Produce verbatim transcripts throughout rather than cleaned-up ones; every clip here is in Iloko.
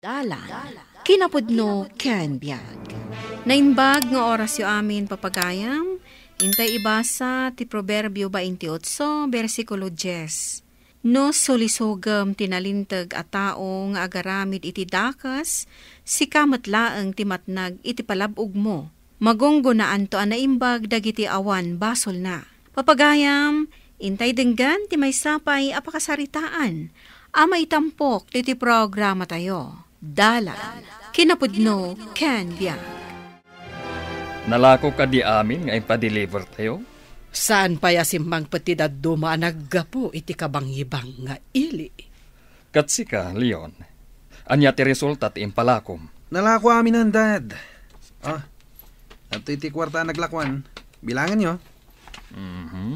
Dalan, kinapudno ken biag. Naimbag nga orasyo amin, papagayam. Intay ibasa ti Proverbio twenty-eight, bersikulo dies. No sulisogem ti nalinteg a tao nga agaramid iti dakes, sika met laeng ti matnag iti palab-ogmo. Magunggonaanto a naimbag dagiti awan basolna. Papagayam, intay denggen ti maysa pay a pakasaritaan a maitampok iti programatayo. Dalan, kinapudno, ken biag. Nalako kadi amin nga impadeliver tayo? Saan pay a simmangpet ti dadduma a naggapu iti kabangibang nga ili? Ket sika, Leon, ania ti resulta ti impalakom? Nalako amin, Dad. Ah, adto iti kuarta a naglakuan. Bilanganyo. Mhm.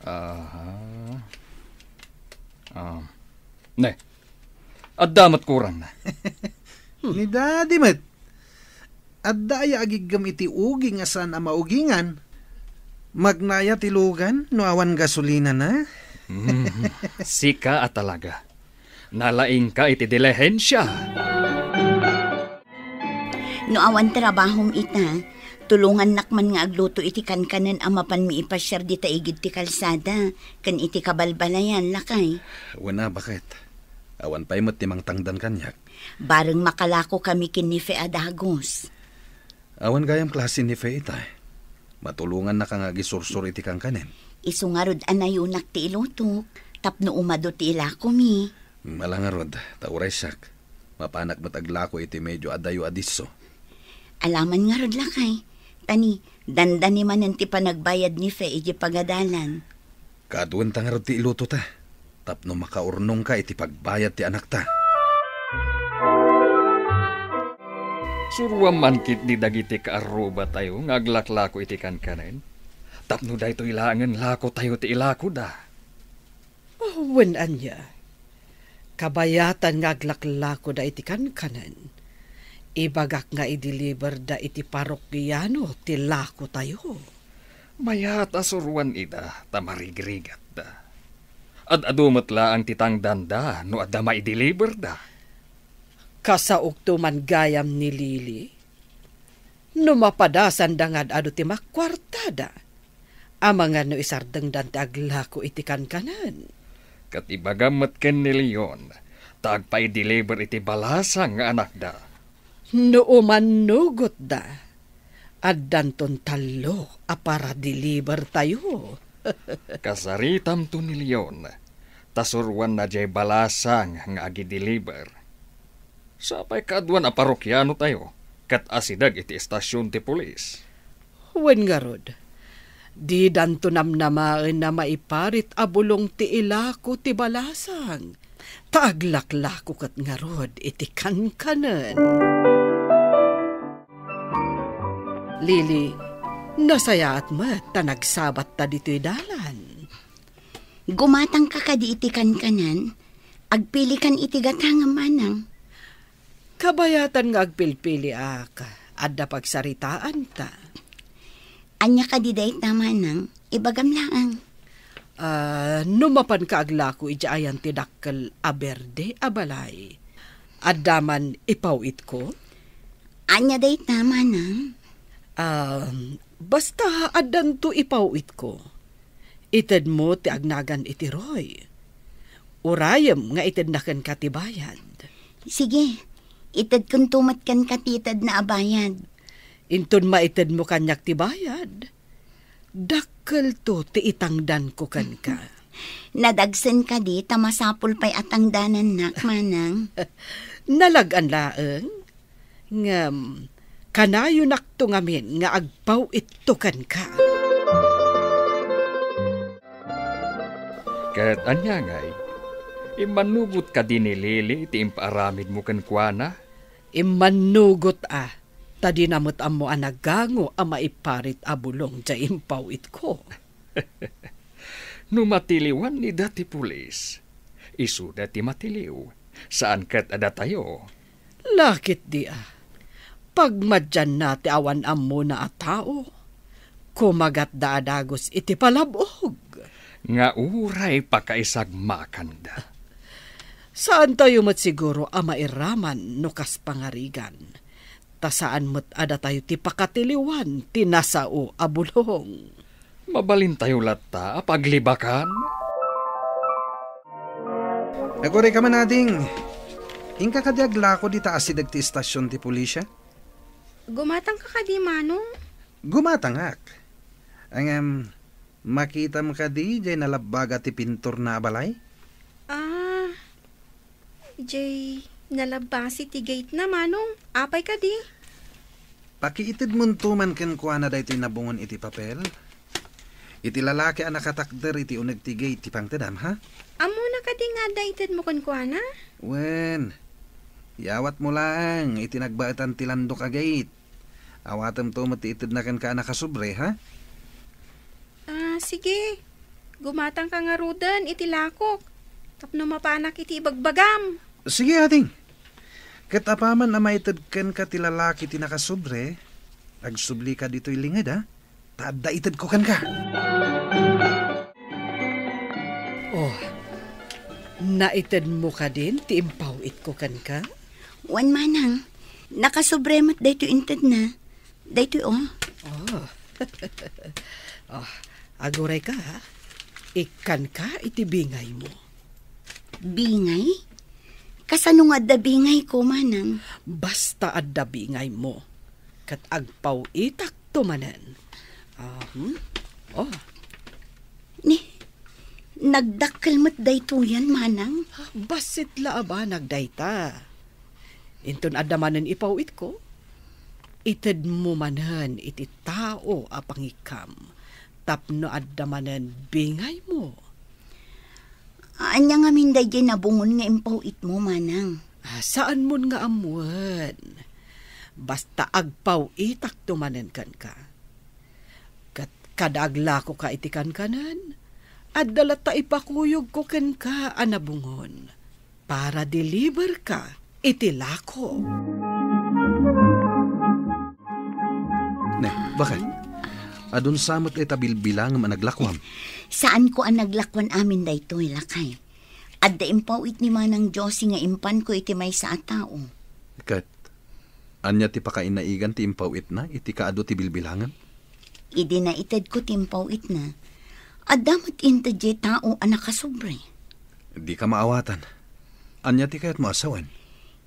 Aha. Ah. Ne. Adda met kurang. Ni Daddy met. Adda aya agiggem iti uging a saan a maugingan? Magna aya ti lugan no awan gasolinana? Mm, sika a talaga. Nalaingka iti dilihensia. No awan trabahom ita, tulongannak man nga agluto iti kankanen a mapan maipasiar dita igid ti kalsada ken iti kabalbalayan, lakay. Wen a, baket. Awan pay met ti mangtangdan kaniak. Bareng makalako kami ken ni Fe a dagus. Awan gayam klase ni Fe ita. Matulongannak nga agisursor iti kankanen. Isu ngarud a nayonak ti ilutok, tapno umadu ti ilakomi. Ala ngarud, ta uray siak, mapanak met aglako iti medio a dayo a disso. Alaman ngarud, lakay, ta ni, dandani manen ti panagbayad ni Fe iti pagadalan. Kaduenta ngarud ti ilutota, tapno makaurnongka iti pagbayad ti anakta. Suroam man ketdi dagiti kaarrubatayo nga aglaklako iti kankanen, tapno daytoy laengen lakotayo ti ilakoda. Oh, wen ania? Kabayatan nga aglaklakoda iti kankanen, ibagak nga ideliberda iti parokiano ti lakotayo. Mayat a suroan ida ta marigrigatda. Ad-adu met laeng ti tangdanda no adda maideliberda. Kasaokto man gayam ni Lily? No mapadasanda nga ad-adu ti makuartada, amangan no isardengdan ti aglako iti kankanen. Ket ibagam met ken ni Leon, ta agpaideliber iti balasang nga anakda. No umannugotda, addanton tallo a paradelibertayo. Kasaritamto ni Leon, ta suroanna diay balasang nga agideliber. Sapay kaaduan a parokianotayo ket asideg iti estasion ti pulis. Wen ngarud, didanto namnamaen a maiparit a bulong ti ilako ti balasang, ta aglaklako ket ngarud iti kankanen. Lily, nasayaat met ta nagsabatta ditoy dalan. Gumatangka kadi iti kankanen? Agpilikan iti gatangem, manang. Kabayatan nga agpilpiliak, adda pagsaritaanta. Ania kadi dayta, manang? Ibagam laeng. Ah, no mapanka aglako idiay ayan ti dakkel a berde a balay, adda man ipaw-itko? Ania dayta, manang? Ah, basta addanto ipaw-itko. Itedmo ti agnagan iti Roy. Urayem nga itedna kenka ti bayad. Sige, itedkonto met kenka ti itedna a bayad. Inton maitedmo kaniak ti bayad, dakkelto ti itangdanko kenka. Nadagsen kadi ta masapul pay a tangdanannak, manang? Nalag-an laeng. Ngem, kanayonakto ngamin nga agpaw-itto kenka. Ket ania ngay, immannugot kadi ni Lily ti impaaramidmo kenkuana? Immannugot a, ta dina met ammo a nagango a maiparit a bulong diay impaw-itko. No matiliwan ida ti pulis, isuda ti matiliw, saan ket a datayo. Lakit di a, pagmadianna ti awan ammona a tao, kumagatda a dagus iti palab-og. Nga uray pakaisagmakanda. Saantayo met siguro a mairaman no kas pangarigan, ta saan met a datayo ti pakatiliwan ti nasao a bulong. Mabalintayo latta a paglibakan. Aguray ka man, ading. Inka kadi aglako dita asideg ti istasion ti pulisya? Gumatangka kadi, Manong? Gumatangak. Ngem, makitam kadi jay nalabbaga ti pinturna a balay? Ah, jay nalabbasi ti gate na, Manong. Apay kadi? Pakiitedmonto man kenkuana daytoy nabungon iti papel. Iti lalaki a nakatakder iti uneg ti gate ti pangtedam, ha? Ammona kadi nga adda itedmo kenkuana? Wen, yawatmo laeng iti nagbaetan ti landok a gate. Awatemto met ti itedna kenka a nakasobre, ha? Ah, sige. Gumatangka ngaruden iti lakok tapno mapanak iti ibagbagam. Sige, ading. Ket apaman a maited kenka ti lalaki ti nakasobre, agsublika ditoy linged, a? Ta adda itedko kenka. Oh, naitedmo kadin ti impaw-itko kenka? Wen, Manang. Nakasobre met daytoy intedna. Daytoy, oh. Oh. Oh, aguray ka, ha? Ikkanka iti bingaymo. Bingay? Kasano nga adda bingayko, Manang? Basta adda bingaymo, ket agpaw-itakto manen. Ah, hmm? Oh. Ni, nagdakkel met daytoyen, Manang? Bassit la a banag dayta. Inton adda manen ipaw-itko, itedmo manen iti tao a pangikkam tapno adda manen bingaymo. Ania ngamin daydiay nabungon nga impaw-itmo, Manang? Ah, saanmon nga ammoen. Basta agpaw-itakto manen kenka. Ket kada aglakoka iti kankanen, adda latta ipakuyogko kenka a nabungon. Para deliver ka iti lako. Ne, bakit? Adun sa met ita bilbilangem a naglakuam? Saanko a naglakuan amin daytoy, lakay. Adda impaw-it ni Manang Josie nga impanko iti maysa a tao. Ket, ania ti pakainaigan ti impaw-itna iti kaadu ti bilbilangem? Idi naitedko ti impaw-itna, adda met inted diay tao a nakasobre. Dika maawatan. Ania ti kayatmo a sawen?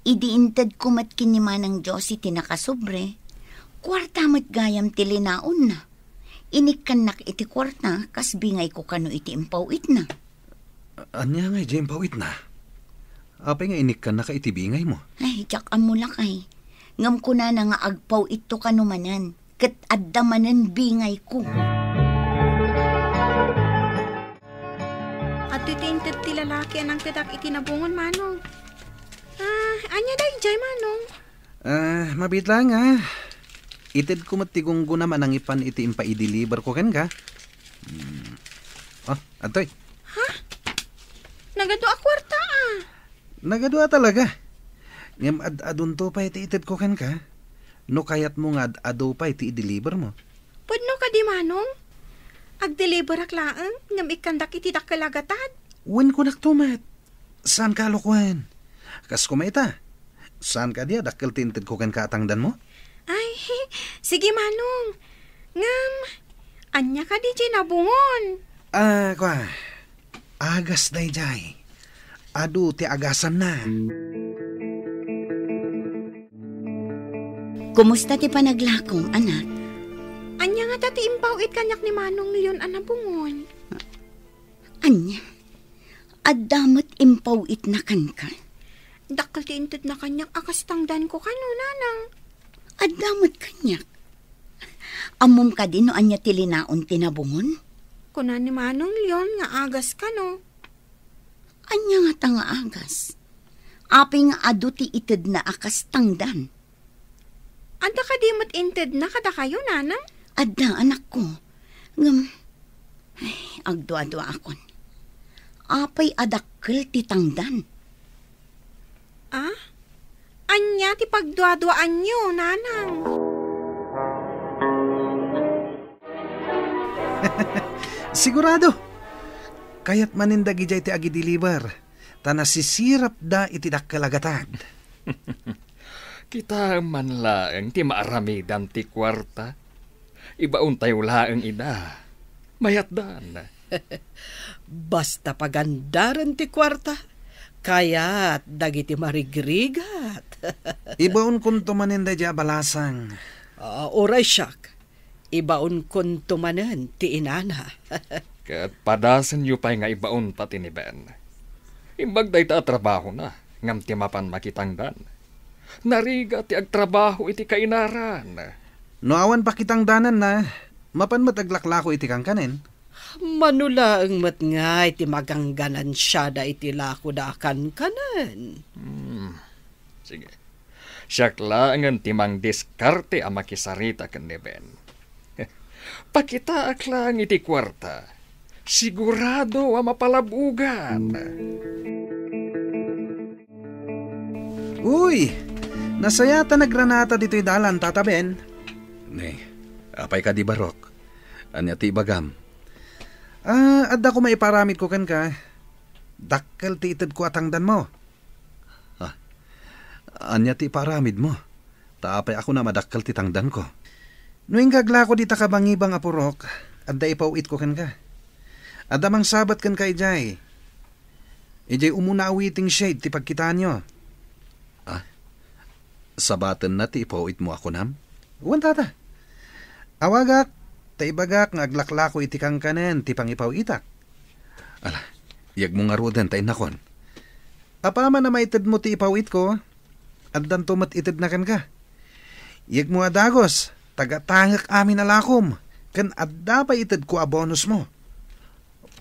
Idi intedko met ken ni Manang Josie ti nakasobre, kuarta met gayam ti linaonna. Inikkannak iti kuarta kas bingayko kano iti impaw-itna. Ania ngay diay impaw-itna? Apay nga inikkannaka iti bingaymo? Ay, diak ammo, lakay. Ngem kunana nga agpaw-itto kano manen, ket adda manen bingayko. Adtoy ti inted ti lalaki a nangtedak iti nabungon, Manong. Ah, ania daydiay, Manong? Ah, mabiit laeng, ah. Itedko met ti gunggonam a nangipan iti impaideliverko kenka. Hmm. Oh, adtoy. Ha? Nagadu a kuarta, ah. Nagadu a talaga. Ngem ad-adunto pay ti itedko kenka. No kayatmo nga ad-adu pay ti idelivermo. Pudno kadi, Manong? Agdeliverak laeng, ngem ikkandak iti dakkel a gatad. Wen, kunakto met. Saanka a lokoen. Kas koma ita. Saan kadi a dakkel ti intedko kenka a tangdanmo? Ay, sige, Manong. Ngem, ania kadi diay nabungon? Ah, kua. Agas daydiay. Adu ti agasanna. Kumusta ti panaglakom, anak? Ania ngata ti impaw-it kaniak ni Manong Leon a nabungon? Ania? Adda met impaw-itna kenka? Dakkel ti intedna kaniak a kas tangdanko kano, Nanang. Adda met kaniak. Ammom kadi no ania ti linaon ti nabungon? Kuna ni Manong Leon nga agas kano. Ania ngata nga agas? Apay nga adu ti itedna a kas tangdan? Adda kadi met intedna kadakayo, Nanang? Adda, anakko. Ngem, ay, agduaduaakon. Apay a dakkel ti tangdan? Ah? Ania ti pagduaduaanyo, Nanang? Sigurado! Kayat manen dagidiay ti agideliver. ta nasisirapda iti dakkel a gatad. Kitaem man laeng ti maaramidan ti kuarta. Ibaontayo laeng ida. Mayatdan. Basta pagandaren ti kuarta, kayat dagiti marigrigat. Ibaonkonto manen daydiay a balasang. Ah, uray siak, ibaonkonto manen ti inana. Ket padasenyo pay nga ibaonta ti ni Ben. Imbag dayta a trabahona, ngem ti mapan makitangdan. Narigat ti agtrabaho iti kainaran. No awan pakitangdananna, mapan met aglaklako iti kankanen. Mano laeng met ngay ti magangganansiada iti lakoda a kankanen? Hmm. Sige. Siak laengen ti mangdiskarte a makisarita ken ni Ben. Pakitaak laeng iti kuarta. Sigurado a mapalab-ogan. Uy! Nasayaat a nagranata ditoy dalan, Tata Ben. Ne, apay kadi, Barok? Ania ti ibagam? Ah, adda koma iparamidko kenka. Dakkel ti itedko a tangdanmo. Ah, ania ti iparamidmo? Ta apay a kunam a dakkel ti tangdanko? No inka aglako dita kabangibang a purok, adda ipaw-itko kenka. Adda mangsabat kenka idiay. Idiay umuna a waiting shed ti pagkitaanyo. Ah, sabatenna ti ipaw-itmo a kunam? Wen, Tata. Awagak, ta ibagak nga aglaklako iti kankanen ti pangipaw-itak. Ala, yegmo ngaruden ta innakon. Apaman a maitedmo ti ipaw-itko, addanto met itedna kenka. Yegmo a dagus, tagatangek amin a lakom, ken adda pay itedko a bonusmo.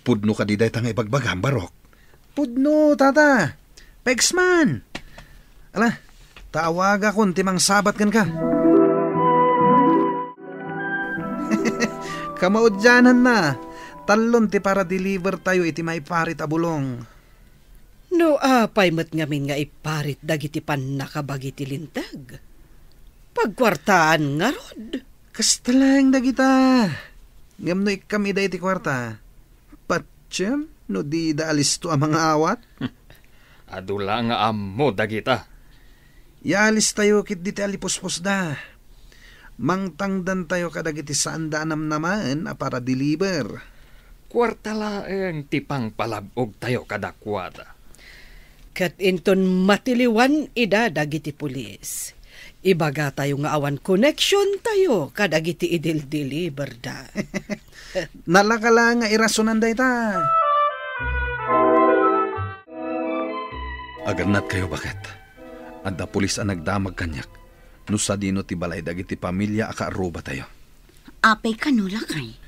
Pudno kadi dayta nga ibagbagam, Barok? Pudno, Tata. Pegsman! Ala, ta awagakon ti mangsabat kenka. Kamaudiananna, tallon ti para-deliver tayo iti maiparit a bulong. No apay met ngamin nga iparit dagiti pannakabagi ti linteg? Pagkuartaan ngarud? Kasta laeng dagita. Ngem no ikkam ida iti kuarta, patiem no dida alisto a mangaawat? Adu la nga ammo dagita. Yaalistayo ketdi ti alipuspusda. Mangtangdantayo kadagiti saanda a namnamaen a para-deliver. Kuarta laeng ti pangpalab-ogtayo kadakuada. Ket inton matiliwan ida dagiti pulis, ibagatayo nga awan koneksiontayo kadagiti idil-deliverda. Nalaka la nga irasonan dayta. Agannadkayo, baket. Adda pulis a nagdamag kaniak no sadino ti balay dagiti pamilia a kaarrubatayo. Apay kano, lakay?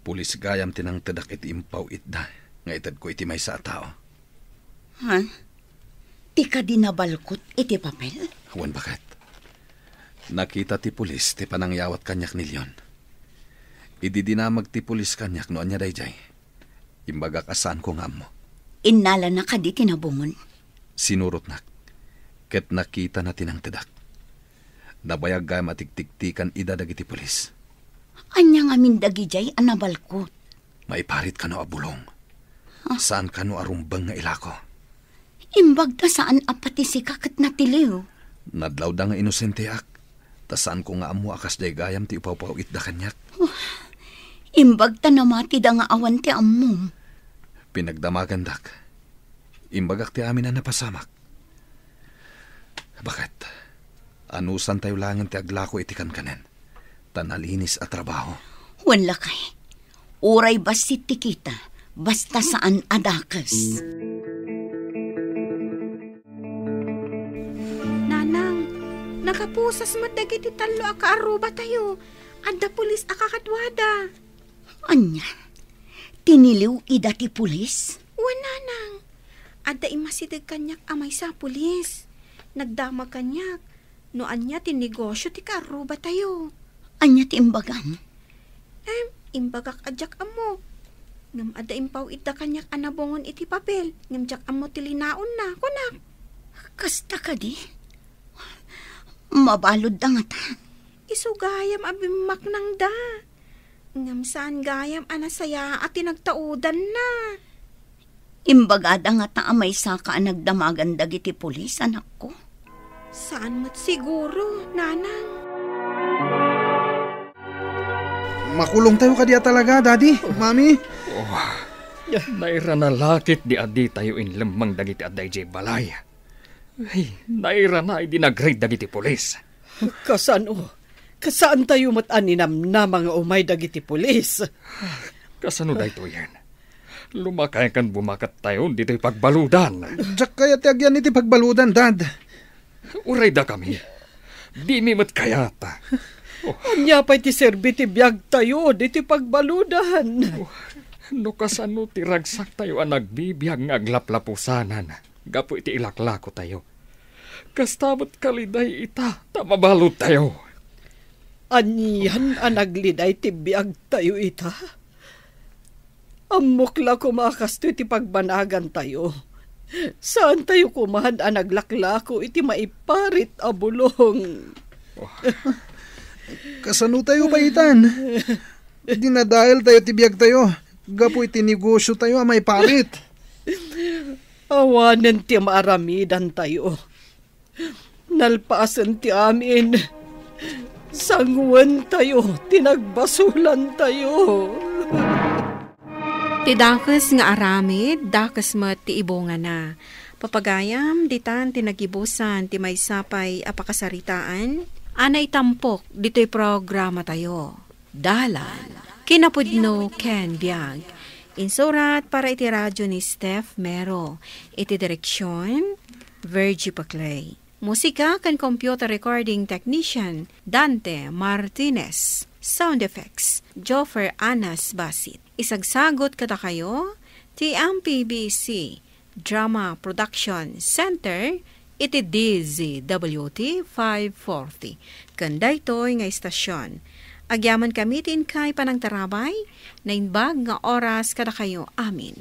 Pulis gayam ti nangtedak iti impaw-itda nga itedko iti maysa a tao. Ha? Ti kadi nabalkot iti papel? Wen, baket. Nakita ti pulis ti panangyawat kaniak ni Leon. Idi dinamag ti pulis kaniak no ania daydiay, imbagak a saanko nga ammo. Innalana kadi ti nabungon? Sinurotnak, ket nakitana ti nangtedak. Nabayag gayam a tigtigtikan ida dagiti pulis. Ania ngamin dagidiay a nabalkot? Maiparit kano a bulong. Ah. Saan kano a rumbeng nga ilako. Imbag ta saan a pati sika ket natiliw. Nadlawda nga inosenteak, ta saanko nga ammo a kasdiay gayam ti ipawpaw-itda kaniak. Oh, imbag ta namatida nga awan ti ammom. Pinagdamagandak. Imbagak ti amin a napasamak. Baket, anusantayo laengen ti aglako iti kankanen, ta nalinis a trabaho. Wen, lakay, uray bassit ti kita, basta saan a dakes. Nanang, nagapusas met dagiti tallo a kaarrubatayo. Adda pulis a kakaduada. Ania? Tiniliw ida ti pulis? Wen, nanang. Adda immasideg kaniak a maysa a pulis. Nagdamag kaniak no ania ti negosio ti kaarrubatayo. Ania ti imbagam? Em, imbagak a diak ammo. Ngem adda impaw-itda kaniak a nabungon iti papel, ngem diak ammo ti linaonna, kunak. Kasta kadi? Mabaludda ngata. Isu gayam a bimmaknangda. Ngem saan gayam a nasayaat ti nagtaudanna. Imbagada ngata a maysaka a nagdamagan dagiti pulis, anakko. Saan met siguro, nanang. Makulongtayo kadi a talaga, Daddy, Mami? Oh, nairana la ketdi a ditayo inlemmeng dagiti adda idiay balay. Ay, nairana idi nag-raid dagiti pulis. Kasano? Kasaantayo met a ninamnama nga umay dagiti pulis? Kasano daytoyen? Lumakay ken bumakattayo ditoy pagbaludan. Diak kayat ti agyan iti pagbaludan, Dad. Uray dakami. Dimi met kayat. Oh. Ania pay ti serbi ti biagtayo ditoy pagbaludan? Oh, no kasano ti ragsaktayo a nagbibiag nga aglaplapusanan gapu iti ilaklakotayo? Kasta met kaliday ita ta mabaludtayo. Anian a nagliday ti biagtayo ita? Ammok la koma a kastoy ti pagbanagantayo. Saantayo koman a naglaklako iti maiparit a bulong. Kasanotayo pay itan? Dinadaeltayo ti biagtayo gapu iti negosiotayo a maiparit. Awanen ti maaramidantayo. Nalpasen ti amin. Sanguentayo ti nagbasolantayo. Ti dakes nga aramid, dakes met ti ibungana. Papagayam, ditan ti nagibusan ti maysa pay a pakasaritaan a naitampok ditoy programatayo. Dalan, kinapudno ken biag. Insurat para iti radyo ni Steph Mero. Iti direksyon, Virgie Paclay. Musika ken computer recording technician, Dante Martinez. Sound effects, Joffer Anas Basit. Isagsagot kadakayo ti M P B C Drama Production Center iti D Z W T five forty. Ken daytoy nga istasyon, agyaman kami ti inkay panangtarabay, naimbag nga oras kadakayo amin.